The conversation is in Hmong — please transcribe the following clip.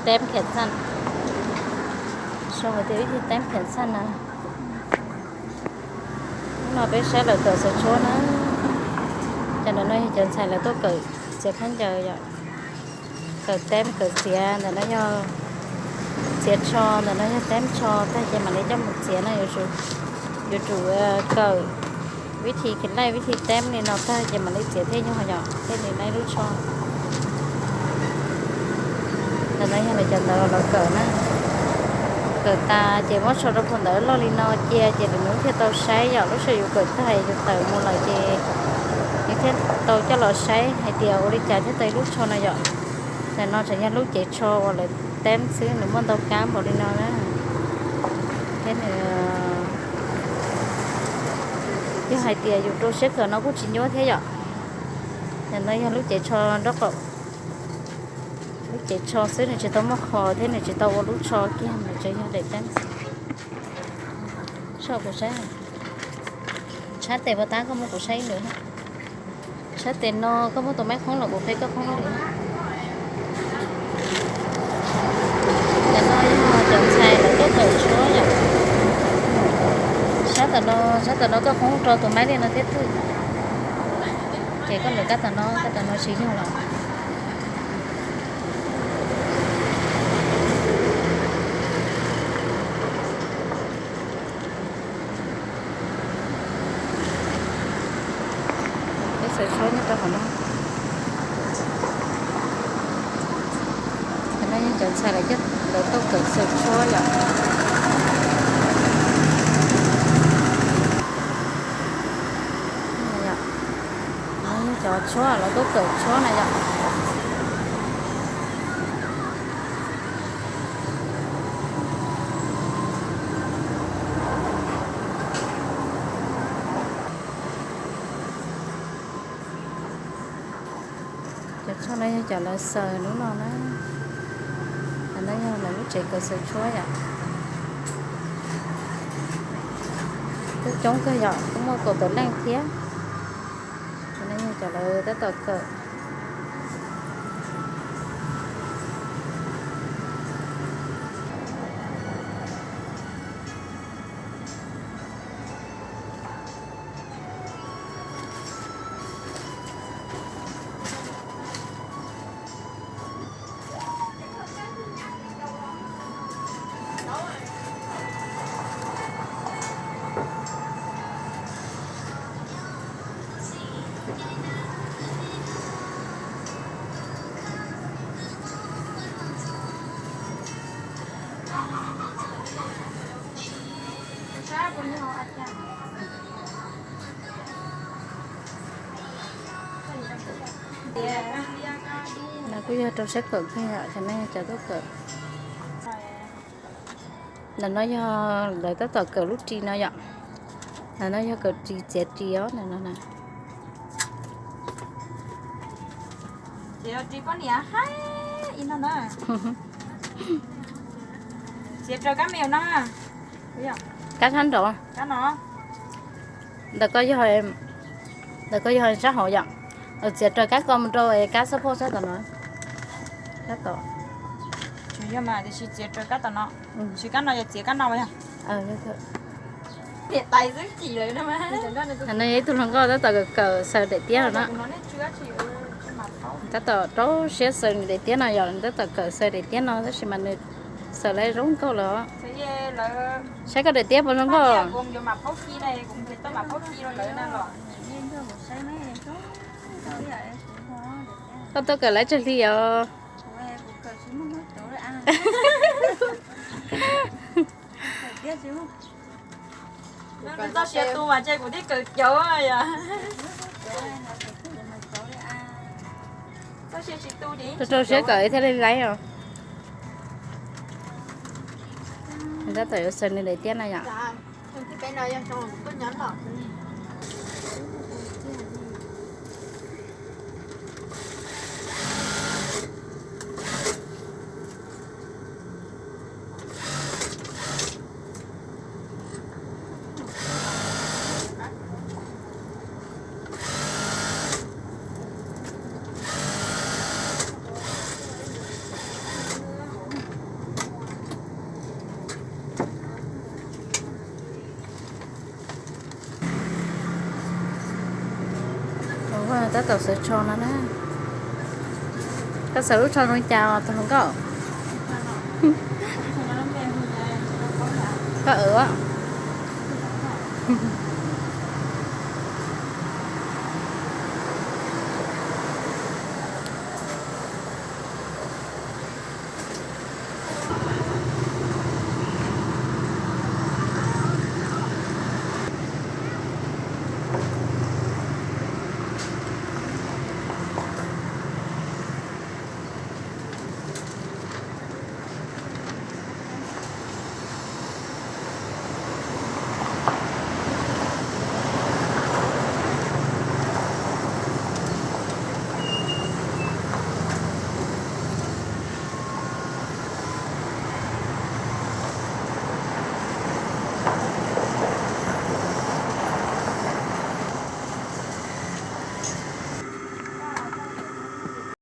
Teb khiav txaj, sau hais tias vib thi teb khiav txaj na. Hnub no peb saib lawv kawm xaws tshuab na. Cov ntawm no yog cov ntxhais lawv tuaj kawm txiav khaub ncaws yom. Kawm teb kawm txiav, ntawm no yog txiav tsho, ntawm no yog teb tsho, tag ces mam li coj mus txiav no. Yuav tsum kawm vib thi khiav laij vib thi teb li no tag ces mam li txiav thiaj yog yom, thiaj li laij lub tsho. Ntawm no yog lawv cov ntawd los kawm na. Kawm tas ces muab tsho rau phau ntawv loj li no cia ces lwm hnub thiaj tau saib yom. Lub sij hawm yus kawm tag yus tawm mus lawm ces yus thiaj tau coj los saib hais tias ua li cas thiaj tau ib lub tsho no yom. Ntawm no tseem yog lub cev tsho uas lawv teb xwb, nws muaj ntau kab npaum li no na. Thiab nws yog hais tias yus rau siab kawm no kuj tsis nyuaj thiab yom. Ntawm no yog lub cev tsho nraub qaum, lub cev tsho xwb, nws tsis tau muaj qhov thiab nws tsis tau ua lub tsho kiag, nws tsuas yog daim teb. Soj kuv saib, tshab tes puas tab koj muab kuv saib ib lwm. Tshab tes no koj muab tus maib qhoob los kuv qhib koj qhoob li. Cov no yog cov ntxhais lawv tuaj kawm tshuab yom. Sab tom no, sab tom no koj qhoob rau tus maib li no thiab twg. Ces koj lawv kab tom no, kab tom no tsis yog los. Peb xaws tshuab nyob rau hauv no. Cov no yog cov ntxhais lawv coj lawv tuaj kawm xaws tshuab yom. Cov tshuab lawv tuaj kawm tshuab na yom. Cov tshuab no yog cov lawv xaws hnub no na. Cov no yog lawv lub tsev kawm xaws tshuab yom. Coob coob kawg yom, kuj muaj kaum tawm leej thiab. Cov no yog cov lawv tab tom kawm. No kuj yog rau sab kawm kiag yom, cov no yog cov tuaj kawm. Ntawm no yog lawv tab tom kawm lub ris no yom. Ntawm no yog kawm ris txiav ris os, ntawm no na. Kab sab nraud. Ntawm ko yog, ntawm ko yog sab hauv yom. Txiav raws kab ko mus rau kab xab phauj sab tom no. Kab tom. Tsis yog mas, tiam sis txiav raws kab tom no. Tsis kab no yog txiav kab no yog. No yog ib tug hluas nkauj tab tom kawm xaws daim tiab no na. Tab tom rau siab xaws nws daim tiab no yom, tab tom kawm xaws daim tiab no tab sis mas nws xaws lawm zoo nkauj lawm. Saib koj daim tiab puas zoo nkauj. Koj tuaj kawm lawm tsawg hli os? Txoj sia tu mas ces kuv thiaj kawm cawv yom. Rau rau siab kawm thiaj li laib os. Tab tom yuav xaws nws daim tiab no yom. Tab tom xaws tsho no na. Koj xaws lub tsho zoo cas os tus hluas nkauj? Koj ua